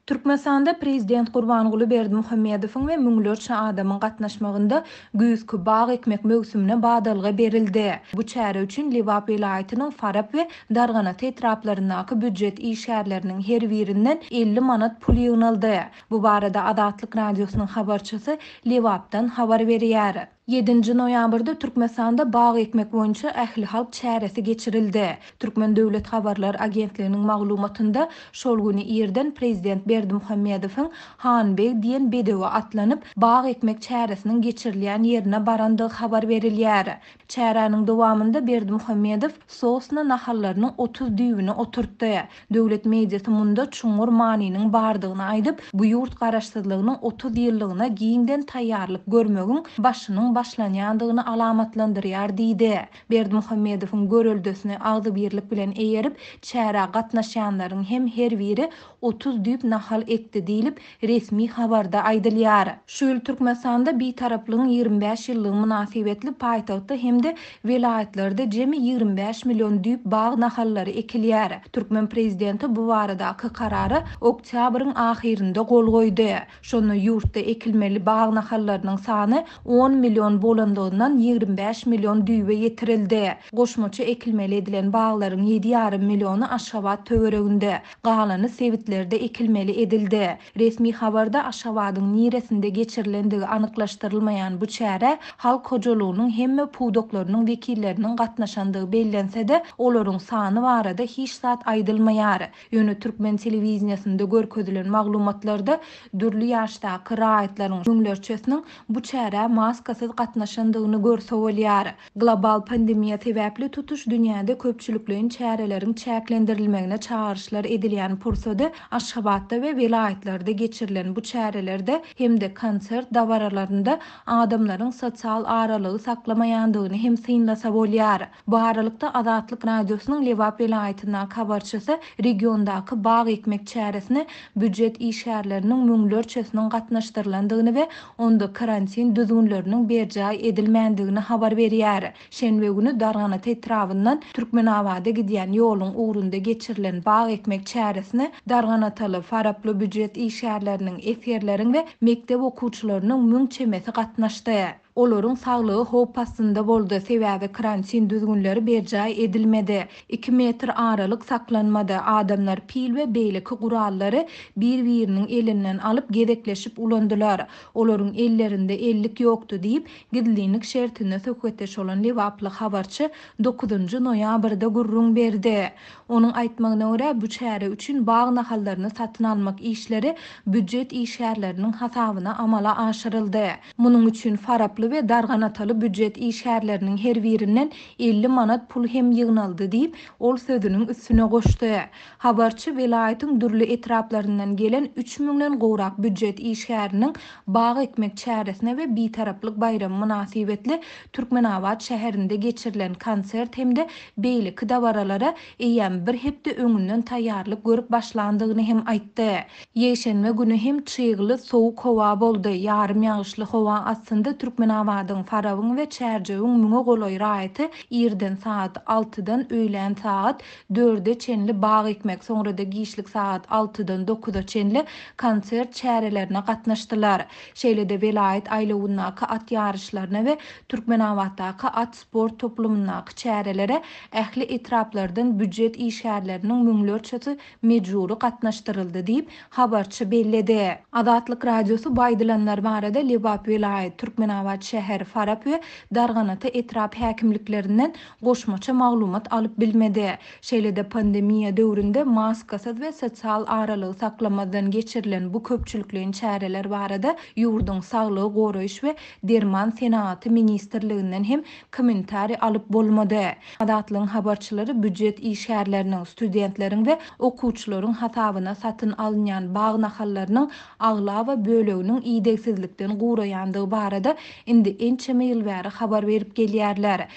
Türkmenistanda prezident Gurbanguly Berdimuhamedowyň we müňlerçe adamyň gatnaşmagynda güýzki bag ekmek möwsümine badalga berildi. Bu çäre üçin Lebap welaýatynyň Farap we Darganata etraplaryndaky býujet işgärleriniň her birinden 50 manat pul ýygnaldy. Bu barada Azatlyk Radiosynyň habarçysy Lebapdan habar berýär. Ýedinji noýabrda Türkmenistanda bag ekmek boýunça ählihalk çäresi geçirildi. Türkmen döwlet habarlar agentliginiň maglumatynda şol güni irden prezident Berdimuhamedowyň Hanbeg diýen bedewe atlanyp, bag ekmek çäresiniň geçirilýän ýerine barandygy habar berilýär. Çäräniň dowamynda Berdimuhamedow sosna nahallarynyň 30 düýbüni oturtdy. Döwlet mediasy munda çuňňur manynyň bardygyny aýdyp, bu ýurt garaşsyzlygynyň 30 ýyllygyna giňden taýýarlyk görmegiň başynyň başlanýandygyny alamatlandyrýar diýdi. Berdimuhamedowyň göreldesine agzybirlik bilen eýerip, çärä gatnaşýanlaryň hem her biri 30 düýp nahal ekdi diýlip, resmi habarda aýdylýar. Şu ýyl Türkmenistanda Bitaraplygyň 25 ýyllygy mynasybetli paýtagtda hem-de welaýatlarda jemi 25 million düýp bag nahallary ekilýär. Türkmen prezidenti bu baradaky karara oktýabryň ahyrynda gol goýdy. Şonda ýurtda ekilmeli bag nahallarynyň sany on million bolanlygyndan 25 million düýbe ýetirildi. Goşmaça ekilmeli edilen baglaryň ýedi ýarym milliony Aşgabat töwereginde, galany sebitlerde ekilmeli edildi. Resmi habarda Aşgabadyň niresinde geçirilendigi anyklaşdyrylmaýan bu çärä halk hojalygynyň hemme pudaklarynyň wekilleriniň gatnaşandygy bellense-de, olaryň sany barada hiç zat aýdylmaýar. Ýöne türkmen telewideniýesinde görkezilen maglumatlarda dürli ýaşdaky raýatlaryň müňlerçesiniň bu çärä maskasyz gatnaşandygyny görse bolýar. Global pandemiýa sebäpli tutuş dünýäde köpçülikleýin çäreleriň çäklendirilmegine çagyryşlar edilýän pursady Aşgabatda we welaýatlarda geçirilen bu çärelerde hem-de konsert dabaralarynda adamlaryň sosial aralygy saklamaýandygyny hem synlasa bolýar. Bu aralykda, Azatlyk Radiosynyň Lebap welaýatyndaky habarçysy regiondaky bag ekmek çäresine býujet işgärleriniň müňlerçesiniň gatnaşdyrylandygyny we onda karantin düzgünleriniň berjaý edilmändigini habar berýär. Şenbe güni Darganata etrabyndan Türkmenabada gidýän ýoluň ugrunda geçirilen bag ekmek çäresine darganataly, faraply býujet işgärleriniň, esgerleriň we mekdep okuwçylarynyň müň çemesi gatnaşdy. Olaryň saglygy howp astynda boldy, sebäbi karantin düzgünleri berjaý edilmedi, iki metr aralyk saklanmady, adamlar pil we beýleki gurallary bir-biriniň elinden alyp gezekleşip ulandylar. Olaryň ellerinde ellik ýokdy diýip, gizlinlik şertinde söhbetdeş bolan lebaply habarçy dokuzynjy noýabrda gürrüň berdi. Onuň aýtmagyna görä, bu çäre üçin bag nahallaryny satyn almak işleri býujet işgärleriniň hasabyna amala aşyryldy. Munuň üçin faraply we darganataly býujet işgärleriniň her birinden 50 manat pul hem ýygnaldy diýip, ol sözüniň üstüne goşdy. Habarçy welaýatyň dürli etraplaryndan gelen üç müňden gowrak býujet işgäriniň bag ekmek çäresine we Bitaraplyk baýramy mynasybetli Türkmenabat şäherinde geçirilen konsert hem-de beýleki dabaralara eýýäm bir hepde öňünden taýýarlyk görüp başlandygyny hem aýtdy. Ýekşenbe güni hem çygly, sowuk howa boldy. Ýarym ýagyşly howa astynda Türkmenabadyň, Farabyň we Çärjewiň müňe golaý raýaty irden sagat altydan öýlän sagat dörde çenli bag ekmek, soňra-da giçlik sagat altydan dokuza çenli konsert çärelerine gatnaşdylar. Şeýle-de welaýat aýlawyndaky at ýaryşlaryna we Türkmenabatdaky at sport toplumyndaky çärelere ähli etraplardan býujet işgärleriniň müňlerçesi mejbury gatnaşdyryldy diýip, habarçy belledi. Azatlyk Radiosy bu aýdylanlar barada Lebap welaýat, Türkmenabat şäher, Farap we Darganata etrap häkimliklerinden goşmaça maglumat alyp bilmedi. Şeýle-de pandemiýa döwründe maskasyz we sosial aralygy saklamazdan geçirilen bu köpçülikleýin çäreler barada ýurduň Saglygy goraýyş we derman senagaty ministrliginden hem kommentariý alyp bolmady. Azatlygyň habarçylary býujet işgärleriniň, studentleriň we okuwçylaryň hasabyna satyn alynýan bag nahallarynyň aglaba böleginiň idegsizlikden guraýandygy barada indi ençeme ýyl bäri habar berip gelýärler.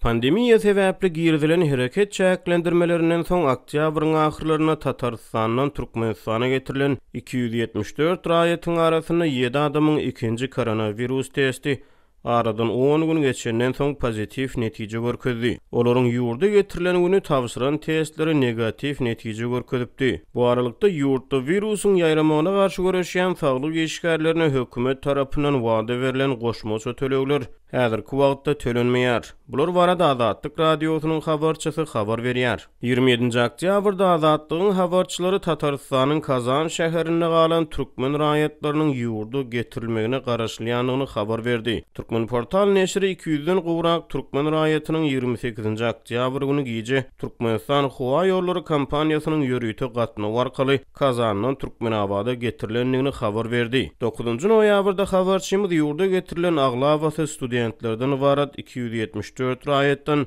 Pandemiýa sebäpli girizilen hereket çäklendirmelerinden soň oktýabryň ahyrlarynda Tatarystandan Türkmenistana getirilen 274 raýatyň arasynda ýedi adamyň ikinji koronawirus testi. aradan on gün geçenden soň pozitiw netije görkezdi. Olaryň ýurda getirilen güni tabşyran testleri negatiw netije görkezipdi. Bu aralykda, ýurtda wirusyň ýaýramagyna garşy göreşýän saglyk işgärlerine hökümet tarapyndan wada berlen goşmaça tölegler häzirki wagtda tölenmeýär. Bular barada Azatlyk Radiosynyň habarçysy habar berýär. 27-nji oktýabrda Azatlygyň habarçylary Tatarystanyň Kazan şäherinde galan türkmen raýatlarynyň ýurda getirilmegine garaşylýandygyny habar berdi. Türkmenportal neşiri 200-den gowrak türkmen raýatynyň 28-nji oktýabr güni gije Türkmenistan howa ýollary kompaniýasynyň ýörite gatnawy arkaly Kazandan Türkmenabada getirilendigini habar berdi. Dokuzynjy noýabrda habarçymyz ýurda getirilen aglabasy studentlerden ybarat 274 raýatdan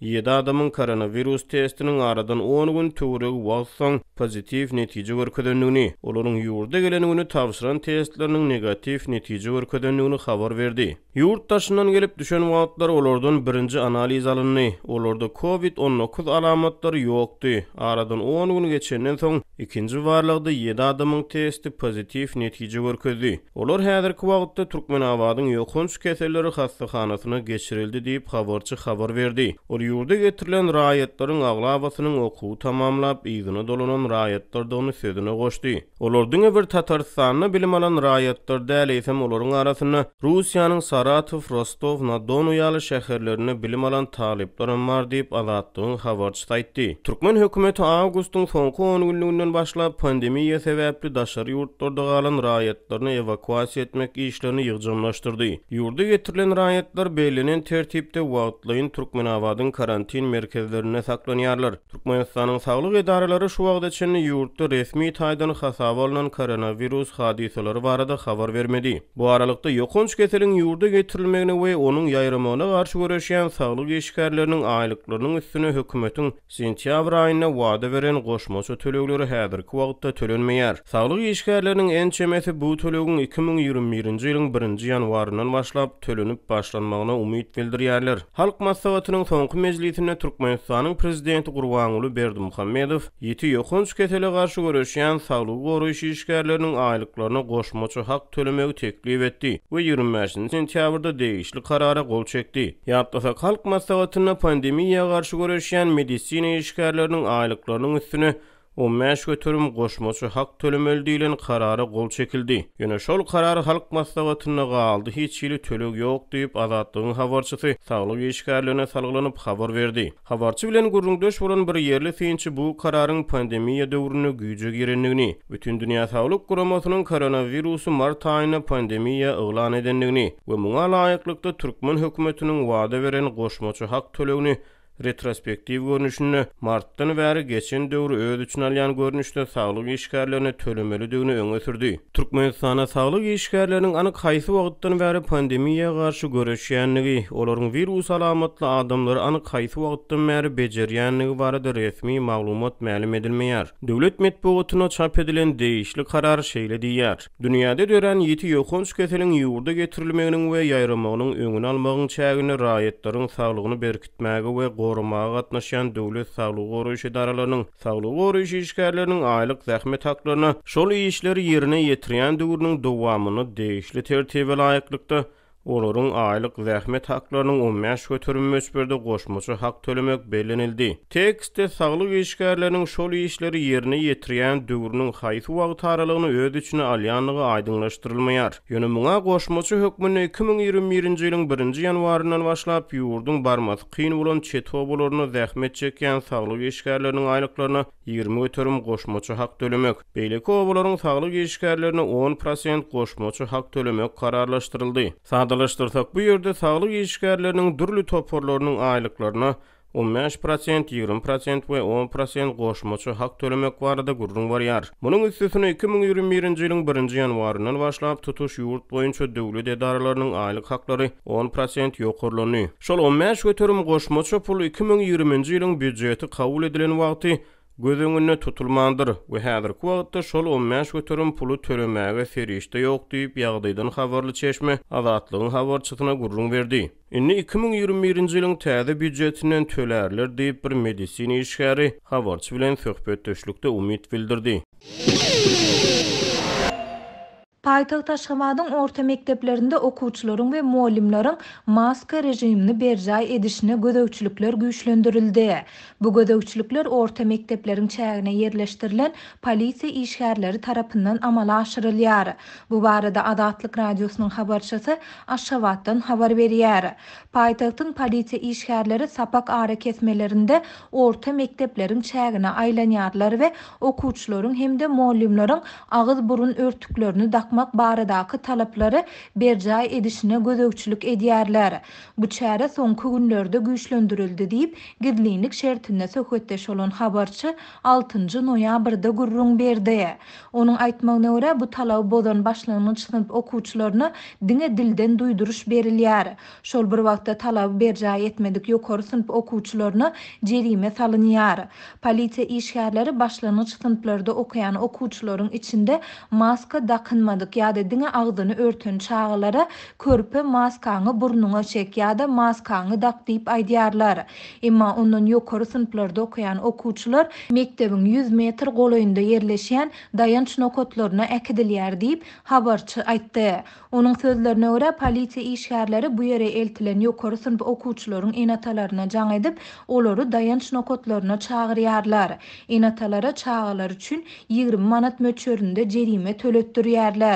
ýedi adamyň koronawirus testiniň aradan on gün töweregi wagt soň pozitiw netije görkezendigini, olaryň ýurda gelen güni tabşyran testleriniň negatiw netije görkezendigini habar berdi. Ýurt daşyndan gelip düşen wagtlary olardan birinji analiz alyndy. Olarda covid 19 alamatlary ýokdy. Aradan on gün geçenden soň, ikinji barlagda ýedi adamyň testi pozitiw netije görkezdi. Olar häzirki wagtda Türkmenabadyň ýokanç keselleri hassahanasyna geçirildi diýip, habarçy habar berdi. Ol ýurda getirilen raýatlaryň aglabasynyň okuwy tamamlap, yzyna dolanan raýatlardygyny sözüne goşdy. Olar diňe bir Tatarystanda bilim alan raýatlar däl, eýsem olaryň arasynda Russiýanyň Saratow, Rostow-na-Donu ýaly şäherlerinde bilim alan talyplaram bar diýip, Azatlygyň habarçysy aýtdy. Türkmen hökümeti awgustyň soňky on günlüginden başlap pandemiýa sebäpli daşary ýurtlarda galan raýatlaryny ewakuasiýa etmek işlerini ýygjamlaşdyrdy. Ýurda getirilen raýatlar bellenen tertipde wagtlaýyn Türkmenabadyň karantin merkezlerinde saklanýarlar. Türkmenistanyň saglyk edaralary şu wagta çenli ýurtda resmi taýdan hasaba alnan koronawirus hadysalary barada habar bermedi. Bu aralykda, ýokanç keseliň ýurda getirilmegine we onuň ýaýramagyna garşy göreşýän saglyk işgärleriniň aýlyklarynyň üstüne hökümetiň sentýabr aýynda wada beren goşmaça tölegleri häzirki wagtda tölenmeýär. Saglyk işgärleriniň ençemesi bu tölegiň 2021-nji ýylyň birinji ýanwaryndan başlap tölenip başlanmagyna umyt bildirýärler. Halk Maslahatynyň soňky mejlisinde Türkmenistanyň Prezidenti Gurbanguly Berdimuhamedow ýiti ýokanç kesele garşy göreşýän saglygy goraýyş işgärleriniň aýlyklaryna goşmaça hak tölemegi teklip etdi we 25-nji sentýabrda degişli Karara gol çekdi. Ýatlasak, Halk Maslahatynda pandemiýa garşy göreşýän medisina işgärleriniň aýlyklarynyň üstüne 15% goşmaça hak tölemeli diýlen Karara gol çekildi. Ýöne şol karar Halk Maslahatynda galdy, hiç hili töleg ýok diýip, Azatlygyň habarçysy saglyk işgärlerine salgylanyp habar berdi. Habarçy bilen gürrüňdeş bolan bir ýerli synçy bu kararyň pandemiýa döwründe güýje girendigini, Bütindünýä Saglyk Guramasynyň koronawirusy mart aýynda pandemiýa yglan edendigini we muňa laýyklykda türkmen hökümetiniň wada beren goşmaça hak tölegini retrospektiw görnüşinde, martdan bäri geçen döwri öz içine alýan görnüşde saglyk işgärlerine tölemelidigini öňe sürdi. Türkmenistanda saglyk işgärleriniň anyk haýsy wagtdan bäri pandemiýa garşy göreşýändigi, olaryň wirus alamatly adamlary anyk haýsy wagtdan bäri bejerýändigi barada resmi maglumat mälim edilmeýär. Döwlet metbugatynda çap edilen degişli karar şeýle diýýär. Dünýäde dörän ýiti ýokanç keseliň ýurda getirilmeginiň we ýaýramagynyň öňüni almagyň çäginde raýatlaryň saglygyny berkitmäge we goramaga gatnaşýan döwlet saglygy goraýyş edaralarynyň saglygy goraýyş işgärleriniň aýlyk zähmet haklaryna şol işleri ýerine ýetirýän döwrüniň dowamynda degişli tertibe laýyklykda Olaryň aýlyk zähmet haklarynyň 15% möçberde goşmaça hak tölemek bellenildi. Tekstde saglyk işgärleriniň şol işleri ýerine ýetirýän döwrüniň haýsy wagt aralygyny öz içine alýandygy aýdyňlaşdyrylmaýar. Ýöne muňa goşmaça hökmünde 2021-nji ýylyň birinji ýanwaryndan başlap ýurduň barmasy kyn bolan çet obalarynda zähmet çekýän saglyk işgärleriniň aýlyklaryna 20% goşmaça hak tölemek, beýleki obalaryň saglyk işgärlerine 10% goşmaça hak tölemek kararlaşdyryldy. Sadalaşdyrsak, bu ýerde saglyk işgärleriniň dürli toparlarynyň aýlyklaryna 15%, 20% we 10% goşmaça hak tölemek barada gürrüň barýar. Munuň üstesine 2021-nji ýylyň birinji ýanwaryndan başlap tutuş ýurt boýunça döwlet edaralarynyň aýlyk haklary 10% ýokarlandy. Şol 15% goşmaça pul 2020-nji ýylyň býujeti kabul edilen wagty göz öňünde tutulmandyr we häzirki wagtda şol 15% puly tölemäge serişde ýok diýip, ýagdaýdan habarly çeşme Azatlygyň habarçysyna gürrüň berdi. Indi 2021-nji ýylyň täze býujetinden tölärler diýip, bir medisina işgäri habarçy bilen söhbetdeşlikde umyt bildirdi. Paýtagt Aşgabadyň orta mekdeplerinde okuwçylaryň we mugallymlaryň maska režimini berjaý edişine gözegçilikler güýçlendirildi. Bu gözegçilikler orta mekdepleriň çägine ýerleşdirilen polisiýa işgärleri tarapyndan amala aşyrylýar. Bu barada Azatlyk Radiosynyň habarçysy Aşgabatdan habar berýär. Paýtagtyň polisiýa işgärleri sapak arakesmelerinde orta mekdepleriň çägine aýlanýarlar we okuwçylaryň hem-de mugallymlaryň agyz-burun örtüklerini dakmak baradaky talaplary berjaý edişine gözegçilik edýärler. Bu çäre soňky günlerde güýçlendirildi diýip, gizlinlik şertinde söhbetdeş bolan habarçy altynjy noýabrda gürrüň berdi. Onuň aýtmagyna görä, bu talaby bozan başlangyç synp okuwçylaryna diňe dilden duýduryş berilýär. Şol bir wagtda talaby berjaý etmedik ýokary synp okuwçylaryna jerime salynýar. Polisiýa işgärleri başlangyç synplarda okaýan okuwçylaryň içinde maska dakynmadyk ýa-da diňe agzyny örten çagalara körpe maskaňy burnuňa çek ýa-da maskaňy dak diýip aýdýarlar. Emma ondan ýokary synplarda okaýan okuwçylar mekdebiň 100 metr golaýynda ýerleşýän daýanç nokatlaryna äkidilýär diýip, habarçy aýtdy. Onuň sözlerine görä, polisiýa işgärleri bu ýere eltilen ýokary synp okuwçylaryň ene-atalaryna jaň edip, olary daýanç nokatlaryna çagyrýarlar. Ene-atalara çagalary üçin 20 manat möçberinde jerime töletdirýärler.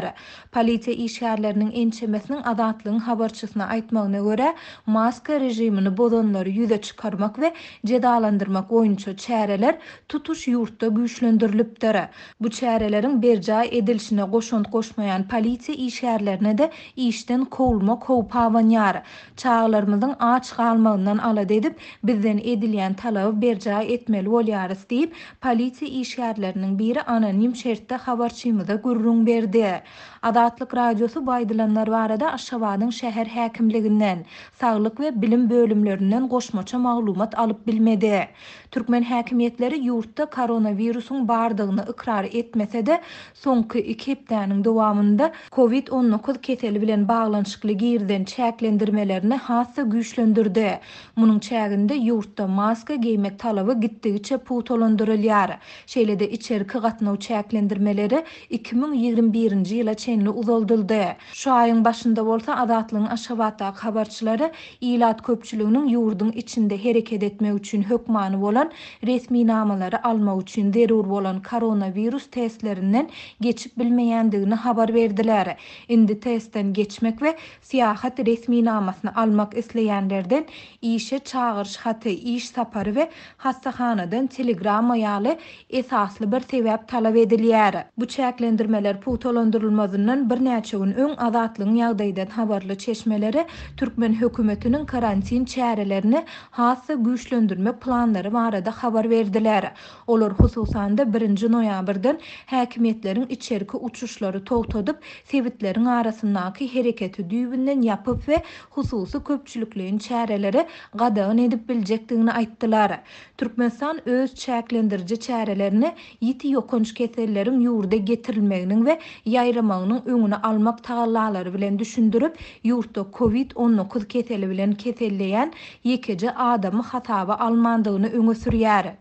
Polisiýa işgärleriniň ençemesiniň Azatlygyň habarçysyna aýtmagyna görä, maska režimini bozanlary ýüze çykarmak we jezalandyrmak boýunça çäreler tutuş ýurtda güýçlendirilipdir. Bu çäreleriň berjaý edilişine goşant goşmaýan polisiýa işgärlerine-de işden kowulmak howpy abanýar. Çagalarymyzyň aç galmagyndan alada edip, bizden edilýän talaby berjaý etmeli bolýarys diýip, polisiýa işgärleriniň biri anonim şertde habarçymyza gürrüň berdi. Azatlyk Radiosy bu aýdylanlar barada Aşgabadyň şäher häkimliginden, saglyk we bilim bölümlerinden goşmaça maglumat alyp bilmedi. Türkmen häkimiýetleri ýurtda koronawirusyň bardygyny ykrar etmese-de, soňky iki hepdäniň dowamynda Covid 19 keseli bilen baglanyşykly girizen çäklendirmelerini has-da güýçlendirdi. Munuň çäginde ýurtda maska geýmek talaby gitdigiçe pugtalandyrylýar. Şeýle-de içerki gatnaw çäklendirmeleri 2021-nji ýyla çenli uzaldyldy. Şu aýyň başynda bolsa Azatlygyň Aşgabatdaky habarçylary ilat köpçüliginiň ýurduň içinde hereket etmek üçin hökmany bolan resminamalary almak üçin zerur bolan koronawirus testlerinden geçip bilmeýändigini habar berdiler. Indi testden geçmek we syýahat resminamasyny almak isleýänlerden işe çagyryş haty, iş sapary we hassahanadan telegramma ýaly esasly bir sebäp talap edilýär. Bu çäklendirmeler pugtalandyrylmazyndan birnäçe gün öň Azatlygyň ýagdaýdan habarly çeşmeleri türkmen hökümetiniň karantin çärelerini has-da güýçlendirmek planlary barada habar berdiler. Olar hususan-da birinji noýabrdan häkimiýetleriň içerki uçuşlary togtadyp, sebitleriň arasyndaky hereketi düýbünden ýapyp we hususy köpçülikleýin çäreleri gadagan edip biljekdigini aýtdylar. Türkmenistan öz çäklendiriji çärelerini ýiti ýokanç keselleriň ýurda getirilmeginiň we ýaýramagynyň öňüni almak tagallalary bilen düşündirip, ýurtda Covid 19 keseli bilen keselleýän ýekeje adamy hasaba almandygyny öňe sürýär.